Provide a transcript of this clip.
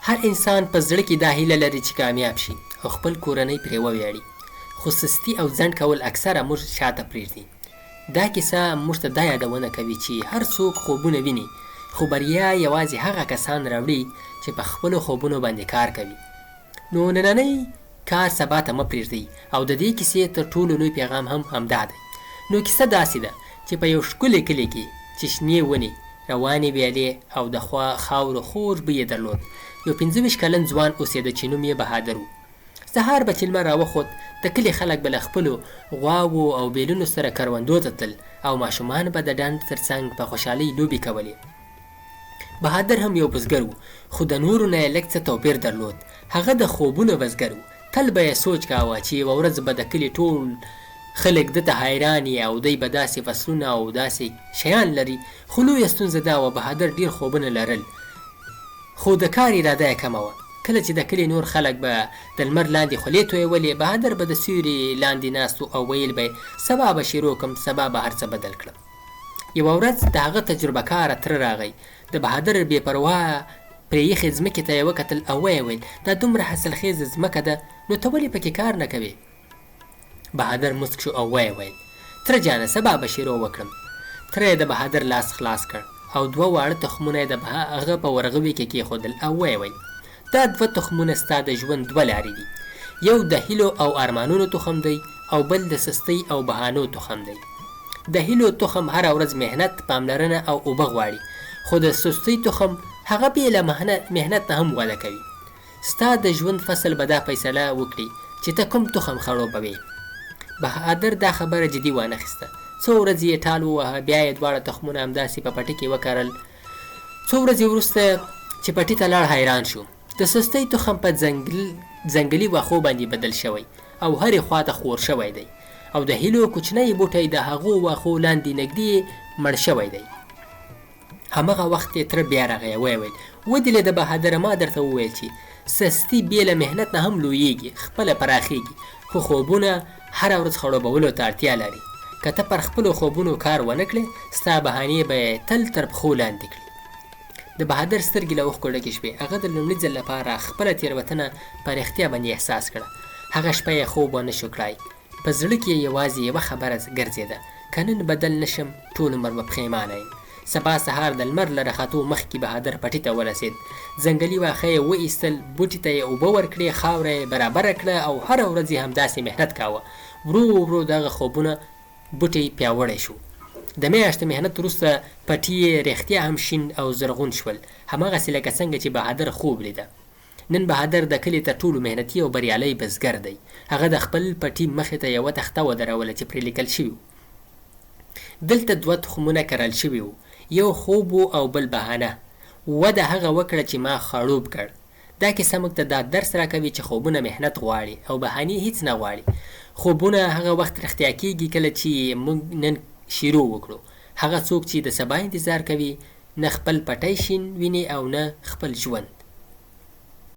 هر انسان په زړه کې دا هیله لري چې کامیاب شي او خپل کورنۍ پرې وویاړي، خو سستي او ځنډ کول اکثره موږ شاته پرېږدي. دا کیسه موږ ته دا یادونه کوي چې هر څوک خوبونه ویني، خو بریا یوازې هغه کسان راوړي چې په خپلو خوبونو باندې کار کوي. نو نننی کار سبا ته مه پرېږدئ او د دې کیسې تر ټولو لوی پیغام هم همدا دی. نو کیسه داسې ده چې په یو ښکلي کلي کې چې شنې ونې، روانې ویالې او د خاورو خوږ بوی یې درلود، یو 25 کلن ځوان اوسېده چې نوم یې بهادر و. سهار به چې لمر راوخوت، د کلي خلک به له خپلو غواوو او بیلونو سره کروندو ته تلل او ماشومان به د ډنډ تر څنګ په خوشحالۍ لوبې کولې. بهادر هم یو بزګر و، خو د نورو نه یې لږ څه توپیر درلود. هغه د خوبونو بزګر و. تل به یې سوچ کاوه چې یوه ورځ به د کلي ټول خلک ده ته حیران وي او دی به داسې فصلونه او داسې شیان لري، خو لویه ستونزه دا وه، بهادر ډېر خوبونه لرل، خو د کار اراده یې کمه وه. کله چې د کلي نور خلک به د لمر لاندې خولې تویولې، بهادر به د سیوري لاندې ناست و او ویل به یې، سبا به شروع کړم، سبا به هر څه بدل کړم. یوه ورځ د هغه تجربه کاره تره راغی، د بهادر بې پروا پرې ایښې ځمکې ته یې وکتل او ویې ویل، دا دومره حاصلخېزه ځمکه ده، نو ته ولې پکې کار نه کوې؟ بهادر موسک شو او ویې ویل، تره جانه سبا به شروع وکړم. تره یې د بهادر لاس خلاص کړ او دوه واړه تخمونه یې د هغه په ورغوي کې کېښودل او ویې ویل، دا دوه تخمونه ستا د ژوند دوه لارې دي. یو د هیلو او ارمانونو تخم دی او بل د سستۍ او بهانو تخم دی. د هیلو تخم هره ورځ محنت، پاملرنه او اوبه غواړي، خو د سستۍ تخم هغه بې له محنت نه هم وده کوي. ستا د ژوند فصل به دا فیصله وکړي چې ته کوم تخم خړوبوې. بهادر دا خبره جدي وانخیسته. څو ورځې یې ټال وواهه، بیا یې دواړه تخمونه همداسې په پټي کې وکرل. څو ورځې وروسته چې پټي ته لاړ حیران شو. د سستۍ تخم په ځنګلي واښو باندې بدل شوی او هرې خوا ته خور شوی دی او د هیلو کوچنی بوټی د هغو واښو لاندې نږدې مړ شوی دی. همغه وخت یې تره بیا راغی او ویې ویل، ودې لیده بهادره ما درته وویل چې سستي بې له محنت نه هم لویېږي، خپله پراخېږي، خو خوبونه هره ورځ خړوبولو ته اړتیا لري. که ته پر خپلو خوبونو کار ونه کړې، ستا بهانې به یې تل تر پښو لاندې کړي. د بهادر سترګې له اوښکو ډکې شوې. هغه د لومړي ځل لپاره خپله تېروتنه په رښتیا باندې احساس کړه. هغه شپه یې خوب ونه شو کړای. په زړه کې یې یوازې یوه خبره ګرځېده، که نن بدل نه شم، ټول عمر به پښېمانه یم. سبا سهار د لمر له راختو مخکې بهادر پټي ته ورسېد. ځنګلي واښه یې و ایستل، بوټي ته یې اوبه ورکړې، خاوره یې برابره کړه او هره ورځ یې همداسې محنت کاوه. ورو ورو د هغه خوبونه بوټی پیاوړی شو. د میاشتو محنت وروسته پټي یې رښتیا هم شین او زرغون شول، هماغسې لکه څنګه چې بهادر خوب لیده. نن بهادر د کلي تر ټولو محنتي او بریالی بزګر دی. هغه د خپل پټي مخې ته یوه تخته ودروله چې پرې لیکل شوي وو. دلته دوه تخمونه کرل شوي وو، یو خوب و او بل بهانه. وده هغه وکړه چې ما خړوب کړ. دا کیسه موږ ته دا درس راکوي چې خوبونه محنت غواړي او بهانې هیڅ نه غواړي. خوبونه هغه وخت رښتیا کیږي کله چې یې موږ نن شروع وکړو. هغه څوک چې د سبا انتظار کوي، نه خپل پټی شین ویني او نه خپل ژوند.